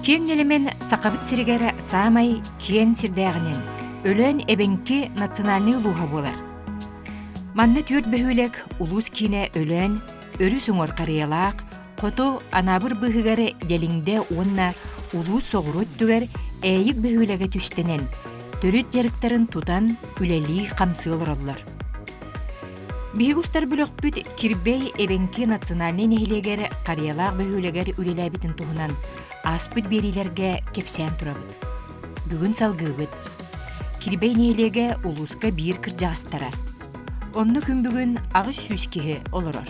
Киэҥ нэлэмэн Сахабыт сиригэр саамай киэҥ сирдээҕинэн Өлөөн эбэҥки национальнай улууһа буолар. Манна түөрт бөһүөлэк улуус киинэ Өлөөн, өрүс уҥуор Харыйалаах, хоту Анаабыр быыһыгар Дьэлиҥдэ уонна улуус соҕуруу өттүгэр Ээйик бөһүөлэгэ түстэнэн, төрүт дьарыктарын тутан үлэлии-хамсыы олороллор. Биһиги устар бөлөхпүт Кирбэй эбэҥки национальнай нэһилиэгэр Харыйалаах бөһүөлэгэр үлэлээбитин туһунан ааспыт биэриилэргэ кэпсээн турабыт. Бүгүн салгыыбыт. Кирбэй нэһилиэгэ улууска биир кырдьаҕастара. Онно күн бүгүн 800 киһи олорор.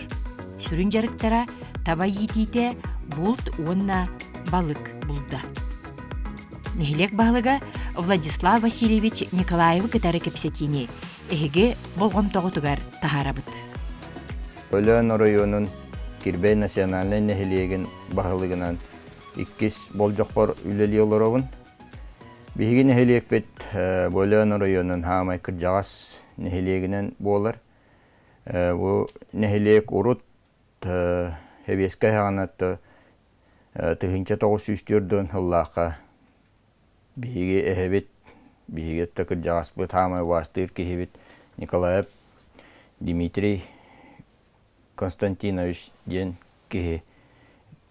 Сүрүн дьарыктара таба иитиитэ, булт уонна балык булда. Нэһилиэк баһылыга Владислав Васильевич Николаевы кытары кэпсэтиини эһиги болҕомтоҕутугар таһаарабыт. Өлөөн оройуонун Кирбэй национальнай нэһилиэгин баһылыгынан иккис болдьохпор үлэлии олоробун. Биһиги нэһилиэкпит Өлөөн оройуонун хаамай кырдьаҕас нэһилиэгинэн буолар. Бу нэһилиэк урут Сэбиэскэй саҕана 1904 сыллаахха биһиги эһэбит, биһиги өттө кырдьаҕаспыт, хаамай убаастыыр киһибит Николаев Дмитрий Константинович диэн киһи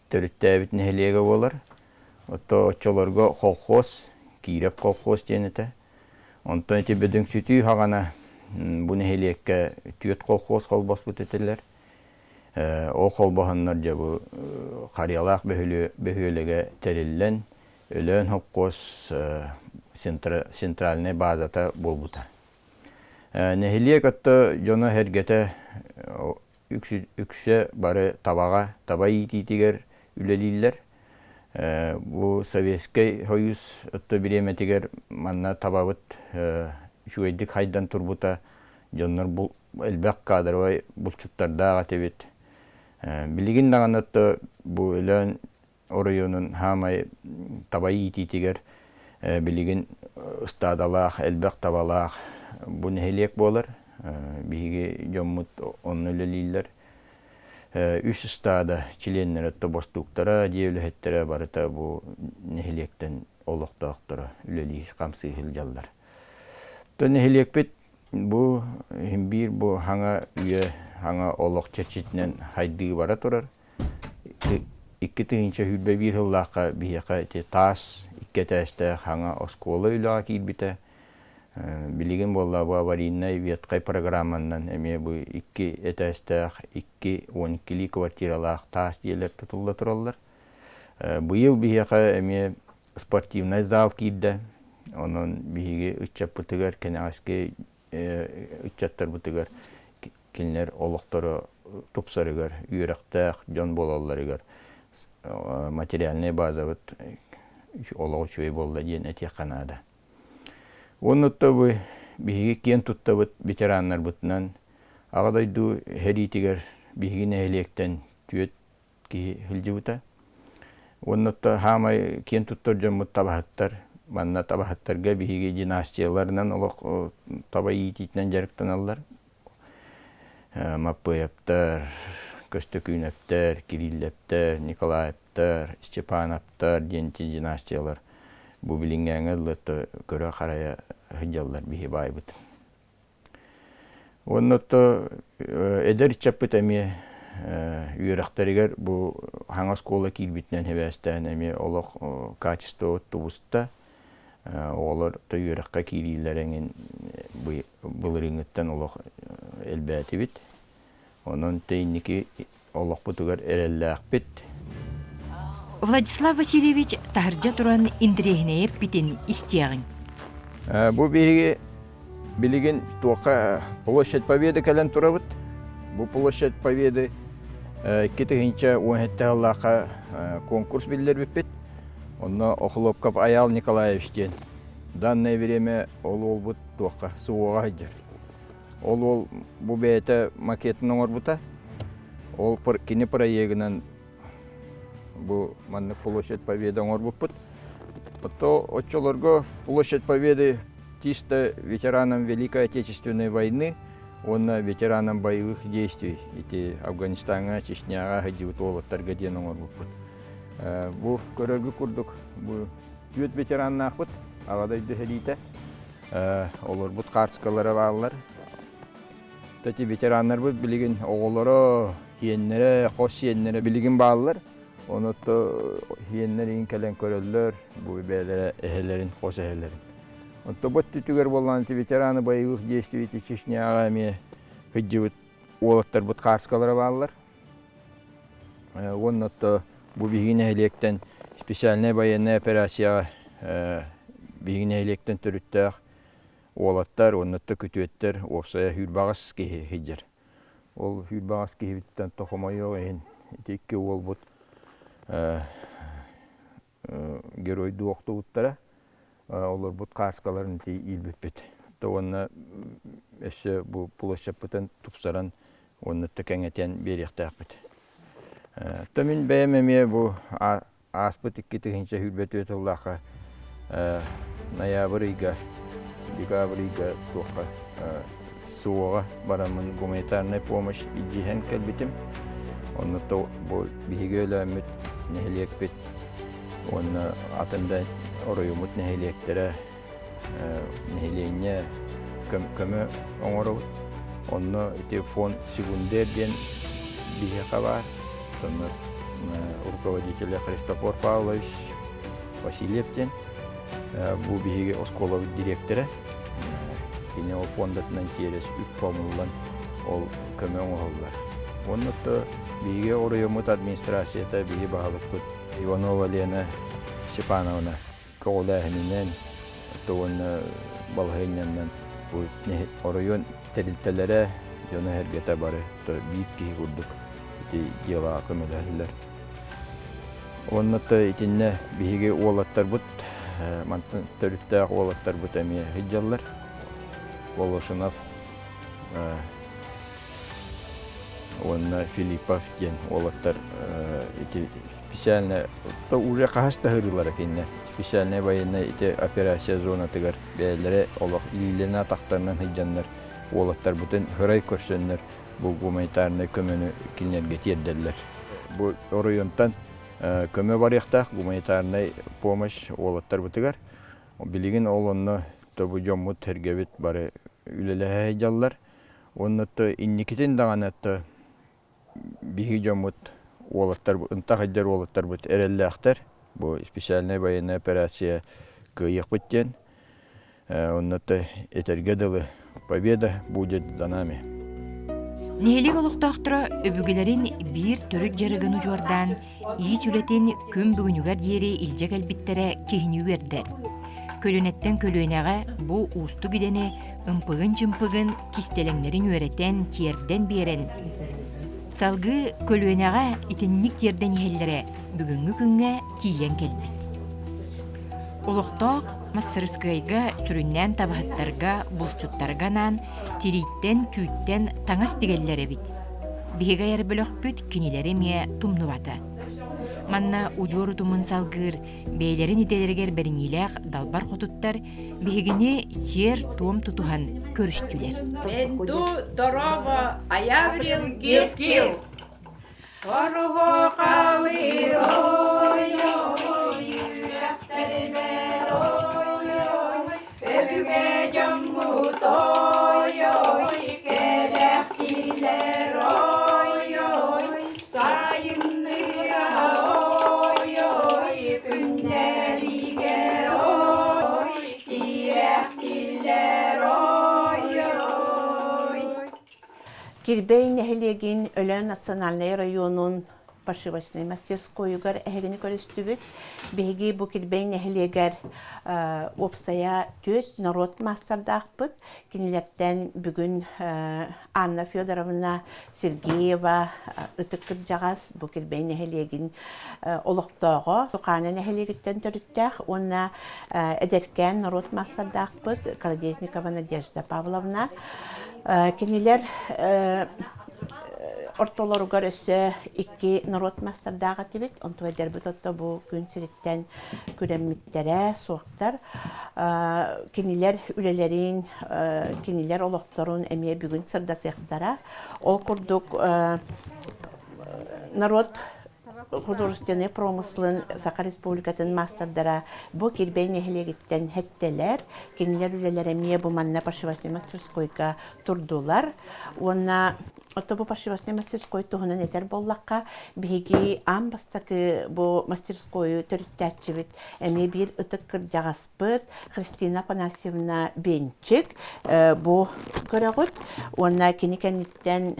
төрүттээбит нэһилиэгэ буолар. Отто оччолорго колхоз, Киирэп колхоз диэн этэ. Онтон ити бөдөҥсүтүү хаҕана бу нэһилиэккэ түөрт колхоз холбоспут этилэр. Ол холбоһоннор дьэ бу Харыйалаах бөһүөлэгэ тэриллэн, Өлөөн сопхуос центральнай базата буолбута. Нэһилиэк өттө дьоно-сэргэтэ үксэ бары табаҕа, таба иитиитигэр үлэлииллэр. Бу Советскай Союз өттө бириэмэтигэр манна табабыт үчүгэйдик хайдан турбута, дьоннор бу элбэх кадровай булчуттардаах этибит. Билигин даҕаны бу Өлөөн оройуонун хаамай таба иитиитигэр билигин ыстаадалаах, элбэх табалаах бу нэһилиэк буолар. Биһиги дьоммут онно үлэлииллэр. Үс ыстаада чилиэннэрэ, бостууктара, дьиэ үлэһиттэрэ барыта бу нэһилиэктэн олохтоохторо үлэлии хамсыы сылдьаллар. То нэһилиэкпит Бу иһин биир бу хаҥа үйэ хаҥа олох чэрчитинэн хайдыы бара турар. 2021 сыллаахха биһиэхэ ити таас икки этээстээх хаҥа оскуола үлэҕэ киирбитэ. Билигин буолла бу аварийнай ветхай программанан эмиэ бу икки этээстээх икки уон иккилии квартиралаах таас дьиэлэр тутулла тураллар. Быйыл биһиэхэ эмиэ спортивнай зал киирдэ. Онон биһиги ыччаппытыгар, кэнэҕэски ыччаттарбытыгар кинилэр олохторо тупсарыгар, үөрэхтээх дьон буолалларыгар материальнай базабыт олох үчүгэй буолла диэн этиэххэ наада. Уонна бу биһиги киэн туттабыт ветераннарбытынан Аҕа дойду сэриитигэр биһиги нэһилиэктэн түөрт киһи сылдьыбыта. Уонна хаамай киэн туттар дьоммут табаһыттар. Манна табаһыттарга биһиги династияларынан олох таба иитиитинэн дьарыктаналлар. Маппыайаптар, Көстөкүүнэптэр, Кириллэптэр, Николаевтар, Степановтар диэн династиялар бу билиҥҥээҥҥэ дылы көрө-харайа сылдьаллар биһи баайбыт. Уонна отто эдэр ыччаппыт эмиэ үөрэхтэригэр бу хаҥа оскуола киирбитинэн сибээстээн эмиэ олох качествобыт тубуста. Оҕолор то үөрэххэ киириилэрэ эҥин былырыыҥҥыттан олох элбээтибит. Онон инники олохпутугар эрэллээхпит. Владислав Васильевич таһырдьа туран интэриэһинэйи эппитин истиэҕиҥ. Бу биһиги билигин туохха Площадь Победы кэлэн турабыт. Бу Площадь Победы 2017 сыллаахха конкурс биллэрбиппит. Онно Охлопков Айаал Николаевич диэн данное время ол уолбут туохха СВО-ҕа сылдьар. Ол уол бу бэйэтэ макетын оҥорбута. Ол кини проегынан бу маннык Площадь Победы оҥорбуппут. То оччолорго Площадь Победы чисто ветеранам Великой Отечественной войны уонна ветеранам боевых действий ити Афганистаҥҥа, Чечняҕа сылдьыбыт уолаттарга диэн оҥорбуппут. Бу көрөргүт курдук бу түөрт ветераннаахпыт Аҕа дойду сэриитэ. Олорбут хаартыскалара бааллар. Ити ветераннарбыт билигин оҕолоро, сиэннэрэ, хос сиэннэрэ билигин бааллар. Ону сиэннэр иһин кэлэн көрөллөр, бу бэйэлэрэ эһэлэрин, хос эһэлэрин. Онто бу өттүтүгэр буоллаҕына ити ветераны боевых действий Чечняҕа эмиэ сылдьыбыт уолаттарбыт хаарскалара бааллар. Уонна бу биһиги нэһилиэктэн специальнай военная операцияҕа биһиги нэһилиэктэн төрүттээх уолаттар уонна күтүөттэр уопсайа сүүрбэҕис киһи сылдьар. Ол сүүрбэҕис киһибиттэн хомойуох иһин ити икки уолбут геройдуу охтубуттара. Олорбут хааскаларын ити иилбиппит. Уонна өссө бу площадьпытын тупсаран уонна кэҥэтэн биэриэхтээхпит. То мин бэйэм эмиэ бу ааспыт 2024 сыллаахха ноябрь ыйга, декабрь ыйга туохха СВО-ҕа бараммын гуманитарнай помощь илдьиһэн кэлбитим. Онно бу биһиги Өлөөммүт нэһилиэкпит уонна атын да оройуоммут нэһилиэктэрэ нэһилиэнньэ көмө оҥоробут. Онно ити фонд Сегундер диэн биһиэхэ баар. Онно руководителя Христофор Павлович Васильев диэн. Бу биһиги оскуолабыт дириэктэрэ. Кини ол фондатынан через үп хомуллан ол көмө оҥоһуллар. Уонна биһиги оройуоммут администрацията биһи баһылыкпыт Иванова Лена Степановна көҕүлээһининэн уонна балаһыанньанан бу оройуон тэрилтэлэрэ дьоно-сэргэтэ бары биир киһи курдук ити дьыалаҕа көмөлөһөллөр. Уонна итиннэ биһиги уолаттарбыт мантан төрүттээх уолаттарбыт эмиэ сылдьаллар. Волошинов уонна Филиппов диэн уолаттар ити специально уже хаһыс да ыһырыылара кинилэр специальная военная ити операция зонатыгар бэйэлэрэ олох илиилэринэн атахтарынан сылдьаннар уолаттарбытын һырай көрсөннөр бу гуманитарнай көмөнү кинилэргэ тиэрдэллэр. Бу оройуонтан көмө барыахтаах гуманитарнай помощь уолаттарбытыгар. Билигин ол онно бу дьоммут сэргэбит бары үлэлэһэ сылдьаллар. Уонна инникитин даҕаны биһиги дьоммут уолаттар ынтах сылдьар уолаттарбыт эрэллээхтэр. Бу специальнай военная операция кыайыахпыт диэн. Онно этэргэ дылы победа будет за нами. Нэһилиэк олохтоохторо өбүгэлэрин биир төрүт дьарыгын удьуордаан, иис үлэтин күн бүгүнүгэр диэри илдьэ кэлбиттэрэ киһини үөрдэр. Көлүөнэттэн көлүөнэҕэ бу уустук идэни ымпыгын-чымпыгын, кистэлэҥнэрин үөрэтэн, тиэрдэн биэрэн, салгыы көлүөнэҕэ итинник тиэрдэн иһэллэрэ бүгүҥҥү күҥҥэ тиийэн кэлбит. Олохтоох мастарыскыайга сүрүннээн табаһыттарга, булчуттарга анаан тирииттэн, түүттэн таҥас тигэллэр эбит. Биһиги айар бөлөхпүт кинилэри эмиэ тумнубата. Манна удьуор утумун салгыыр, бэйэлэрин идэлэригэр бэриниилээх далбар хотуттар биһигини сиэр-туом тутуһан көрүстүлэр. Менду дорово аяврил гиркил Оруһу халыыр ой-ой, үрэхтэрибэр ой-ой, өбүгэ дьоммут ой-ой, кэлэхтиилэр ой-ой, сайынныыра ой-ой, күннэригэр ой, киирэхтиилэр ой-ой. Кирбэй нэһилиэгин Өлөөн национальнай оройуонун пошивочнай мастерскойугар эһигини көрүстүбүт. Биһиги бу Кирбэй нэһилиэгэр уопсайа түөрт норуот маастардаахпыт. Кинилэртэн бүгүн Анна Федоровна Сергеева ытык кырдьаҕас бу Кирбэй нэһилиэгин олохтооҕо, Сухаана нэһилиэгиттэн төрүттээх уонна эдэркээн норуот маастардаахпыт Колодезникова Надежда Павловна. Кинилэр ортолоругар өссө икки норуот маастардаах этибит. Онтон эдэрбит отто бу күн сириттэн күрэммиттэрэ, суохтар. Кинилэр үлэлэрин, кинилэр олохторун эмиэ бүгүн сырдатыахтара. Ол курдук норуот художественный промыслын Саха Республикатын маастардара бу Кирбэй нэһилиэгиттэн хэттэлэр. Кинилэр үлэлэрэ эмиэ бу манна пошивочнай мастерскойга турдулар. Уонна Отто бу пошивочнай мастерской туһунан этэр буоллахха, биһиги аан бастакы бу мастерскойу төрүттээччибит эмиэ биир ытык кырдьаҕаспыт Христина Афанасьевна Бенчик бу көрөҕүт. Уонна кини кэнниттэн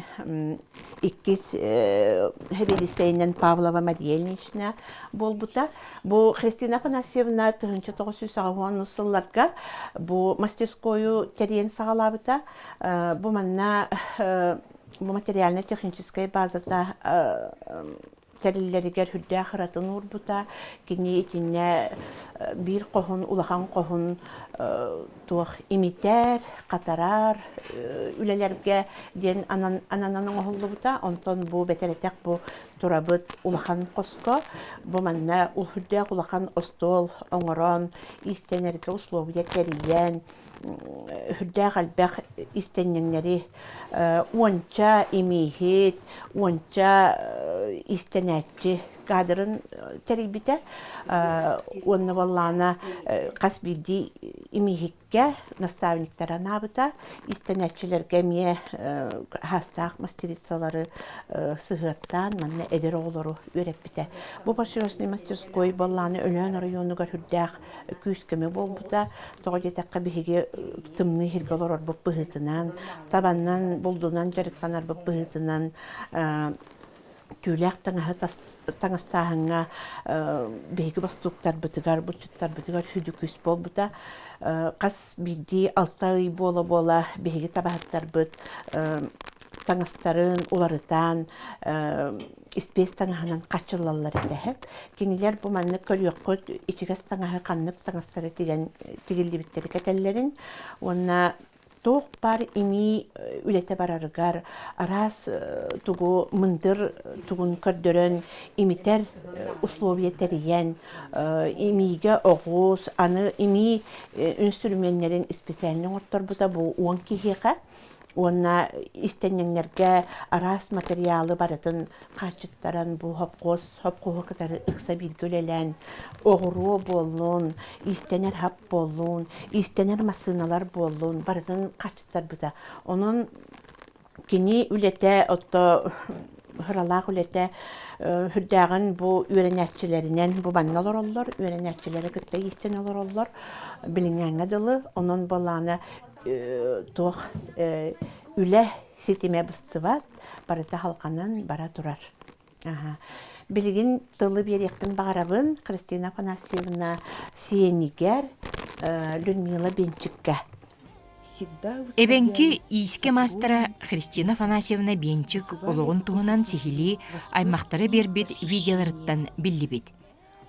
иккис сэбиэдиссэйинэн Павлова Мария Ильинична буолбута. Бу Христина Афанасьевна 1980 сылларга бу мастерскойу тэрийэн саҕалаабыта. Бу манна бу материально-техническэй базата тэриллэригэр үрдээх ыратын уурбута. Кини итиннэ биир хоһун, улахан хоһун туох имитэр, хатарар үлэлэргэ диэн ананан оҥоһуллубута. Онтон бу бэтэрэтэх бу турабыт улахан хоско. Бу манна үрдээх улахан остуол оҥорон, иистэнэргэ условия тэрийэн, үрдээх элбэх истэнньэҥнэри уонча имииһит, уонча истэнээччи кадрын тэрийбитэ. Уонна буоллаҕына хас биирдии имииһиккэ наставниктары анаабыта. Истэнээччилэргэ эмиэ аһаастаах мастерицалары сыһыартаан манна эдэр оҕолору үөрэппитэ. Бу пошивочный мастерской буоллаҕына Өлөөн оройуонугар үрдээх күүс-көмө буолбута. Тоҕо диэтэххэ, биһиги тымныы сиргэ олорорбут быһыытынан, табанан, булдунан дьарыктанарбыт быһыытынан түүлээх таҥаһы таҥастааһыҥҥа биһиги бостууктарбытыгар, булчуттарбытыгар сүдү күүс буолбута. Хас биирдии алта ый буола-буола биһиги табаһыттарбыт таҥастарын уларытан испиэс таҥаһынан хаччыллаллар этэ. Кинилэр бу маннык көрүөххүт ичигэс таҥаһы ханнык таҥастары тигэн тигиллибиттэри кэтэллэрин уонна туох баар имии үлэтэ барарыгар араас тугу мындыр тугун көрдөрөн имитэр условия тэрийэн имиигэ оҕус аны имии инструменнэрин специально оҥорторбута бу уон киһиэхэ уонна истэнньэҥнэргэ араас материалы барытын хааччыттаран бу хопхуос хопхуоһу кытары ыкса бииргэ үлэлээн оҕуруо буоллун, иистэнэр хап буоллун, иистэнэр массыыналар буоллун барытын хааччыттарбыта. Онон кини үлэтэ отто ыралаах үлэтэ үрдээҕин бу үөрэнээччилэринэн бу манна олороллор, үөрэнээччилэри кытта иистэн олороллор билиҥҥээҥҥэ дылы. Онон буоллаҕына туох үлэ ситимэ быстыбат, барыта халҕанан бара турар. Билигин тылы биэриэхпин баҕарабын Христина Афанасьевна сиэнигэр Людмила Бенчиккэ. Эбэҥки иискэ маастара Христина Афанасьевна Бенчик олоҕун туһунан сиһилии аймахтара биэрбит видеоларыттан биллибит.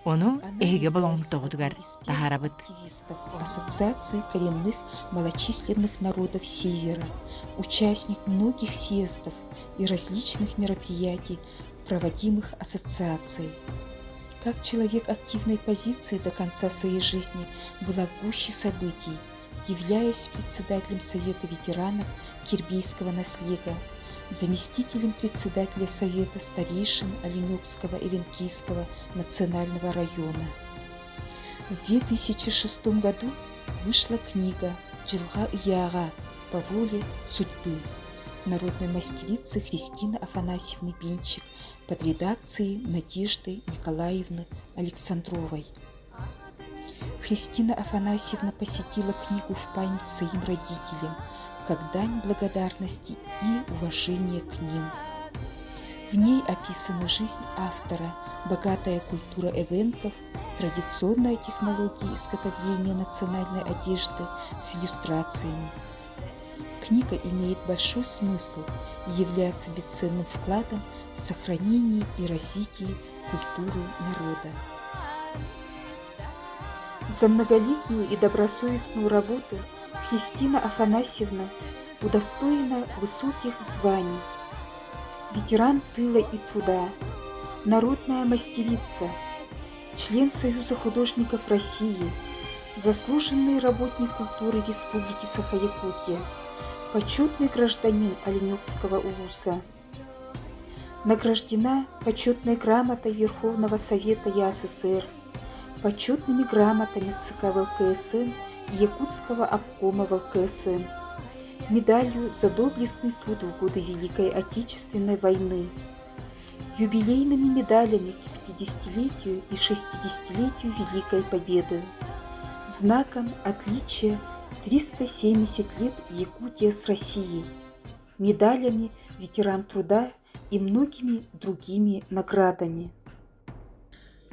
Ону эһиги болоҥтоҕутугар таһаарабыт. Ассоциация коренных малочисленных народов Севера, участник многих съездов и различных мероприятий, проводимых ассоциацией. Как человек активной позиции до конца своей жизни была в гуще событий, являясь председателем Совета ветеранов Кирбейского наслега, заместителем председателя Совета старейшин Оленекского и Венкийского национального района. В 2006 году вышла книга «Джилга Яга по воле судьбы» народной мастерицы Христины Афанасьевны Бенчик под редакцией Надежды Николаевны Александровой. Христина Афанасьевна посетила книгу в память своим родителям, как дань благодарности и уважения к ним. В ней описана жизнь автора, богатая культура эвенков, традиционная технология изготовления национальной одежды с иллюстрациями. Книга имеет большой смысл и является бесценным вкладом в сохранении и развитии культуры народа. За многолетнюю и добросовестную работу Христина Афанасьевна удостоена высоких званий. Ветеран тыла и труда, народная мастерица, член Союза художников России, заслуженный работник культуры Республики Саха-Якутия, почетный гражданин Оленекского улуса. Награждена почетной грамотой Верховного Совета ЯССР, почетными грамотами ЦК ВЛКСМ и Якутского обкома ВЛКСМ, медалью за доблестный труд в годы Великой Отечественной войны, юбилейными медалями к 50-летию и 60-летию Великой Победы, знаком отличия 370 лет Якутия с Россией, медалями «Ветеран труда» и многими другими наградами.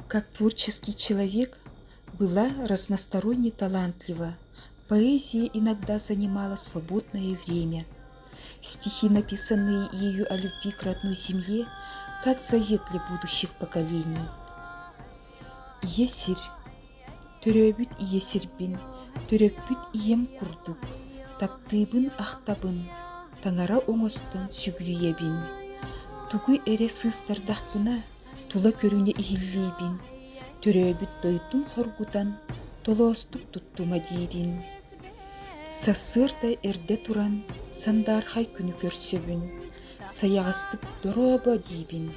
Как творческий человек была разносторонне талантлива. Поэзия иногда занимала свободное время. Стихи, написанные ею о любви к родной земле, как завет для будущих поколений. Ийэ сир, төрөөбүт ийэ сирбин, төрөппүт ийэм курдук, таптыыбын ахтабын, таҥара оҥостон сүгүрүйэбин. Тугу эрэ сыыстардахпына, тула көрүнэ иһиллиибин, төрөөбүт дойдум хоргутан, толоостук туттума диирин. Сарсыарда эрдэ туран сандаархай күнү көрсөбүн, сайаҕастык дорообо диибин,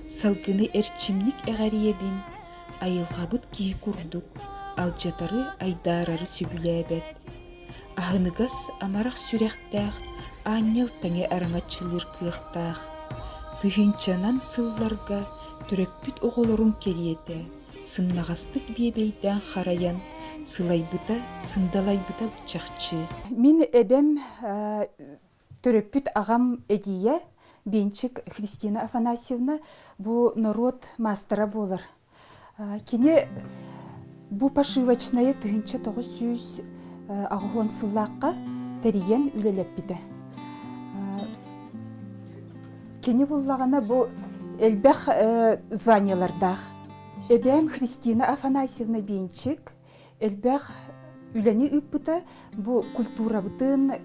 салгыны эрчимник эҕэрийэбин, айылҕабыт киһи курдук алдьатары айдаарары сөбүлээбэт. Аһыныгас амарах сүрэхтээх аанньал тэҥэ араҥаччылыыр кыахтаах. Тыһыынчанан сылларга төрөппүт оҕолорун кэриэтэ сымнаҕастык биэбэйдээн харайан сылайбыта, сындалайбыта чахчы. Мин эбэм төрөппүт аҕам эдьиийэ Бенчик Христина Афанасьевна бу норуот маастара буолар. Кини бу пошивочнайы 1980 сыллаахха тэрийэн үлэлэппитэ. Кини буллаҕына бу элбэх званиелардаах. Эбээм Христина Афанасьевна Бенчик элбэх үлэни ыыппыта бу культурабытын,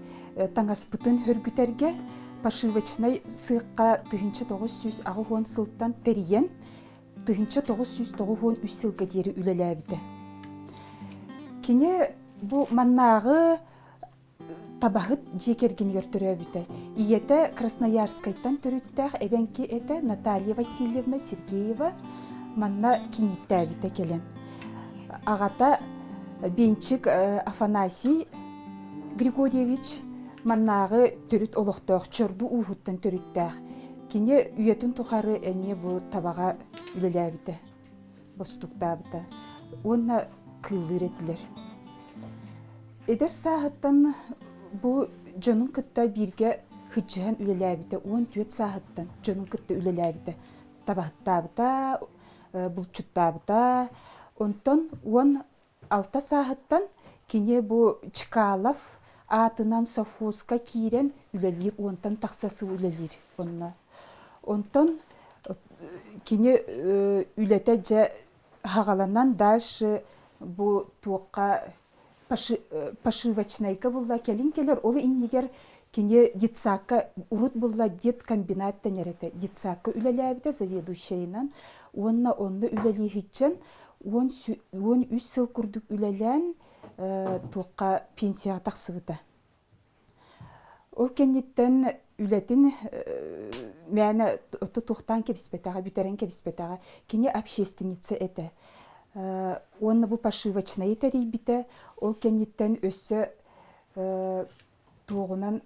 таҥаспытын хөргүтэргэ пошивочнай сыахха 1980 сылтан тэрийэн 1993 сылга диэри үлэлээбитэ. Кини бу маннааҕы табаһыт дьиэ кэргэнигэр төрөөбүтэ. Ийэтэ Красноярскайтан төрүттээх эбэҥки этэ Наталья Васильевна Сергеева манна кинииттээбитэ кэлэн. Аҕата Бенчик Афанасий Григорьевич маннааҕы төрүт олохтоох Чорбу ууһуттан төрүттээх. Кини үйэтин тухары эмиэ бу табаҕа үлэлээбитэ, бостуктаабыта уонна кыыллыыр этилэр. Эдэр сааһыттан бу дьонун кытта бииргэ сыдьыһан үлэлээбитэ, 14 сааһыттан дьонун кытта үлэлээбитэ, табаһыттаабыта, булчуттаабыта. Онтон 16 сааһыттан кини бу Чкалов аатынан совхозка киирэн үлэлиир, уонтан тахса сыл үлэлиир онно. Онтон кини үлэтэ дьэ хаҕаланан дальше бу туохха пошивочнайга булла кэлин кэлэр ол иннигэр кини детсадка урут булла деткомбинат дэнэр этэ детсадка үлэлээбитэ заведующайынан уонна онно үлэлииһиччэн 13 сыл курдук үлэлээн туохха пенсияҕа тахсыбыта Ол кэнниттэн үлэтин мээнэ туохтаан кэбиспэтэҕэ, бүтэрэн кэбиспэтэҕэ. Кини общественница этэ. Уонна бу пошивочнайы тэрийбитэ. Ол кэнниттэн өссө туоҕунан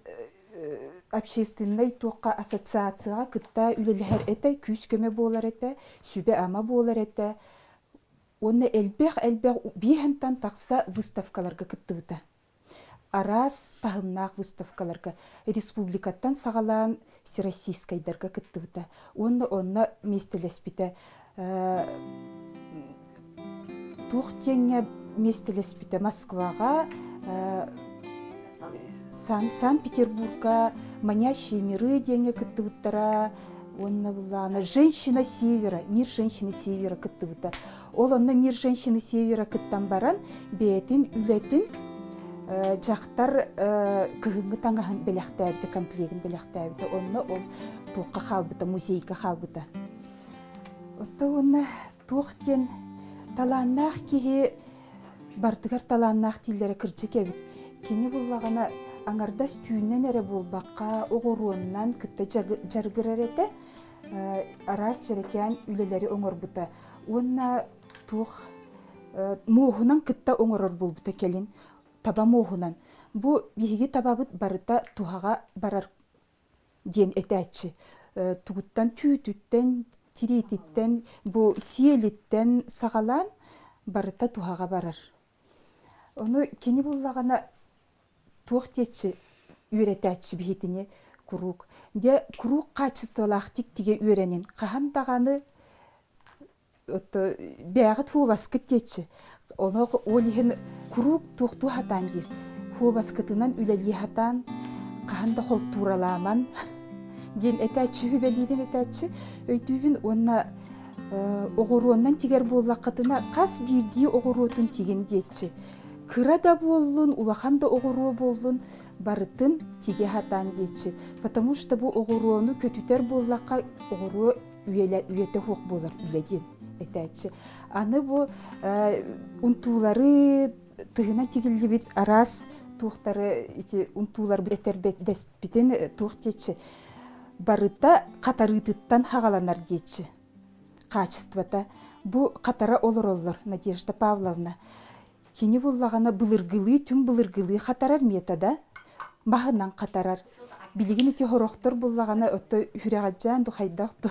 общественнай туохха ассоциацияҕа кытта үлэлэһэр этэ, күүс-көмө буолар этэ, сүбэ-ама буолар этэ. Уонна элбэх-элбэх биэһэнтэн тахса выставкаларга кыттыбыта. Араас таһымнаах выставкаларга республикаттан саҕалаан всероссийскайдарга кыттыбыта уонна онно миэстэлэспитэ. Туох диэҥҥэ миэстэлэспитэ Москваҕа, Санкт-Петербурга «Манящие миры» диэҥҥэ кыттыбыттара уонна былаана «Женщина Севера», «Мир женщины Севера» кыттыбыта. Ол онно «Мир женщины Севера» кыттан баран бэйэтин үлэтин дьахтар кыһыҥҥы таҥаһын бэлэхтээбитэ, комплегын бэлэхтээбитэ. Онно ол туохха хаалбыта, музейга хаалбыта. Отто уонна туох диэн талааннаах киһи барытыгар талааннаах дииллэрэ кырдьык эбит. Кини буллаҕына аҥардас түүннэн эрэ буолбакка, оҕуруоннан кытта дьарыгырар этэ. Араас дьэрэкээн үлэлэри оҥорбута. Уонна туох муоһунан кытта оҥорор буолбута кэлин таба муоһунан. Бу биһиги табабыт барыта туһаҕа барар диэн этээччи. Тугуттан түүтүттэн, тириититтэн, бу сиэлиттэн саҕалаан барыта туһаҕа барар. Ону кини буллаҕына туох диэччи үөрэтээччи биһитини куруук. Дьэ куруук хаачыстыбалаахтык тигэ үөрэнин. Хаһан даҕаны бээҕит хуобаскыт диэччи. Олох ол иһин куруук туохтуу сатаан диир. Хуобаскытынан үлэлии сатаан, хаһан да холтууралааман диэн этээччи үбэлиирин этээччи өйдүүбүн уонна оҕуруоннан тигэр буоллаххытына хас биирдии оҕуруотун тигин диэччи. Кыра да буоллун, улахан да оҕуруо буоллун, барытын тигэ сатаан диэччи. Потому что бу оҕуруону көтүтэр буоллахха оҕуруо үйэтэ суох буолар үлэ диэн этээччи. Аны бу унтуулары тыһына тигиллибит араас туохтары ити унтууларбыт этэрбэтэспитин туох диэччи барыта хатарыытыттан хаҕаланар диэччи хаачыстыбата бу хатара олороллор Надежда Павловна Кини буллаҕына былыргылыы түҥ былыргылыы хатарар метода маһынан хатарар. Билигин ити хорохтор буллаҕына отто хүрэҕэдьээн ду хайдах ду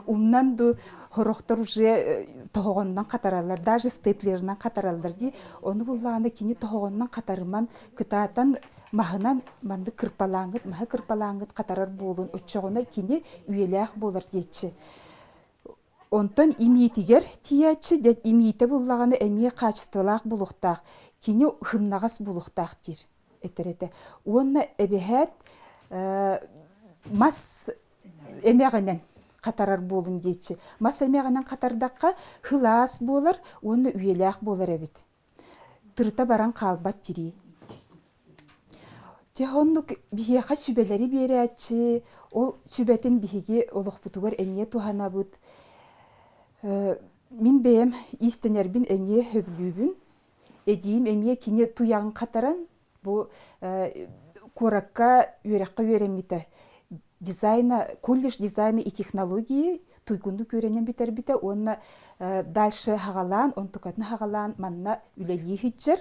умнан ду хорохтор уже тоһоҕоннон хатараллар даже степлерынан хатараллар дии ону буллаҕына кини тоһоҕоннон хатарыман кытаатан маһынан маннык кырпалааҥҥыт маһы кырпалааҥҥыт хатарар буолун оччоҕуна кини үйэлээх буолар диэччи Онтон имиитигэр тиийээччи дьэ имиитэ буллаҕына эмиэ хаачыстыбалаах булуохтаах, кини хымнаҕас булуохтаах диир этэр этэ. Уонна эбэһээт мас эмэҕинэн хатарар буолун диэччи. Мас эмэҕинэн хатардахха хылаас буолар уонна үйэлээх буолар эбит. Тырыта баран хаалбат тирии. Дьэ оннук биһиэхэ сүбэлэри биэрээччи, ол сүбэтин биһиги олохпутугар эмиэ туһанабыт. Мин бэйэм иистэнэрбин эмиэ сөбүлүүбүн. Эдьиийим эмиэ кини туйаҕын хатаран бу куоракка үөрэххэ үөрэммитэ. Дизайна, колледж дизайна и технологии туйгуннук үөрэнэн бүтэрбитэ уонна дальше хаҕалаан, онтукатын хаҕалаан манна үлэлии сылдьар.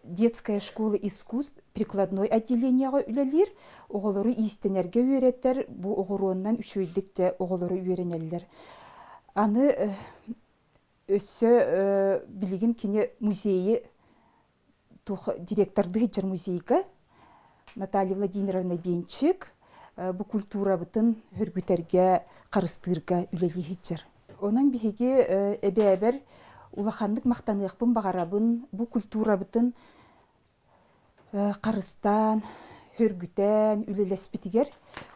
Детская школа искусств прикладной отделениеҕа үлэлиир. Оҕолору иистэнэргэ үөрэтэр, бу оҕуруоннан үчүгэйдик дьэ оҕолору үөрэнэллэр. Аны өссө билигин кини музейы туох директордыы сылдьар музейга Наталья Владимировна Бенчик бу культурабытын хөргүтэргэ, харыстыырга үлэлии сылдьар. Онон биһиги эбээбэр улаханнык махтаныахпын баҕарабын бу культурабытын харыстаан, хөргүтэн үлэлэспитигэр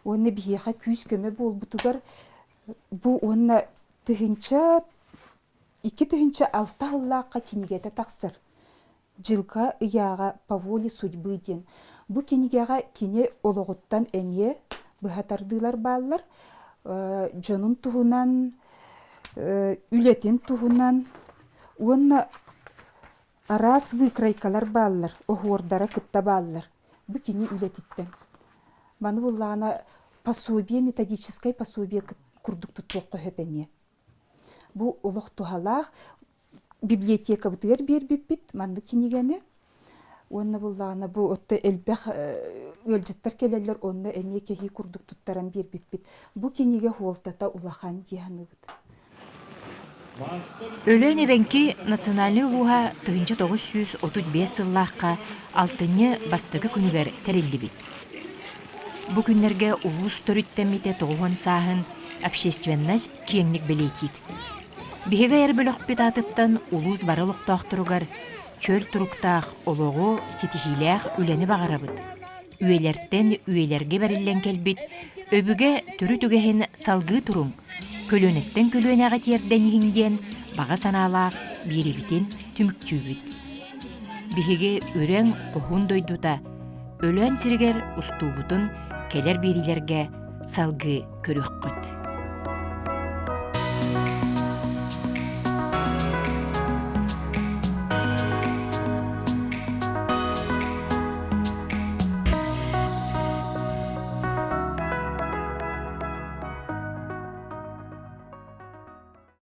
уонна биһиэхэ күүс-көмө буолбутугар бу уонна тыһыынча 2006 сыллаахха кинигэтэ тахсар «Дьылҕа ыйааҕа по воле судьбы» диэн. Бу кинигэҕэ кини олоҕуттан эмиэ быһа тардыылар бааллар. Дьонун туһунан, үлэтин туһунан уонна араас выкройкалар бааллар, оһуордара кытта бааллар. Бу кини үлэтиттэн. Маны буллаҕына пособие, методическай пособие курдук туттуохха сөп эмиэ. Бу олох туһалаах библиотекабытыгар биэрбиппит маннык кинигэни. Уонна буллаҕына бу отто элбэх ыалдьыттар кэлэллэр онно эмиэ кэһии курдук туттаран биэрбиппит. Бу кинигэ хуолтата улахан дии саныыбыт. Өлөөн эбэҥки национальнай улууһа 1935 сыллаахха алтынньы бастакы күнүгэр тэриллибит. Бу күннэргэ улуус төрүттэммитэ тоҕуһун сааһын общественность киэҥник бэлиэтиир. Биһиги айар бөлөхпүт аатыттан улуус бары олохтоохторугар чөл туруктаах олоҕу, ситиһиилээх үлэни баҕарабыт. Үйэлэртэн үйэлэргэ бэриллэн кэлбит өбүгэ төрүт үгэһин салгыы туруҥ, көлүөнэттэн көлүөнэҕэ тиэрдэн иһиҥ диэн баҕа санаалаах биэрибитин түмүктүүбүт. Биһиги Үрэҥ хоһуун дойдута Өлөөн сиригэр устуубутун кэлэр биэриилэргэ салгыы көрүөххүт.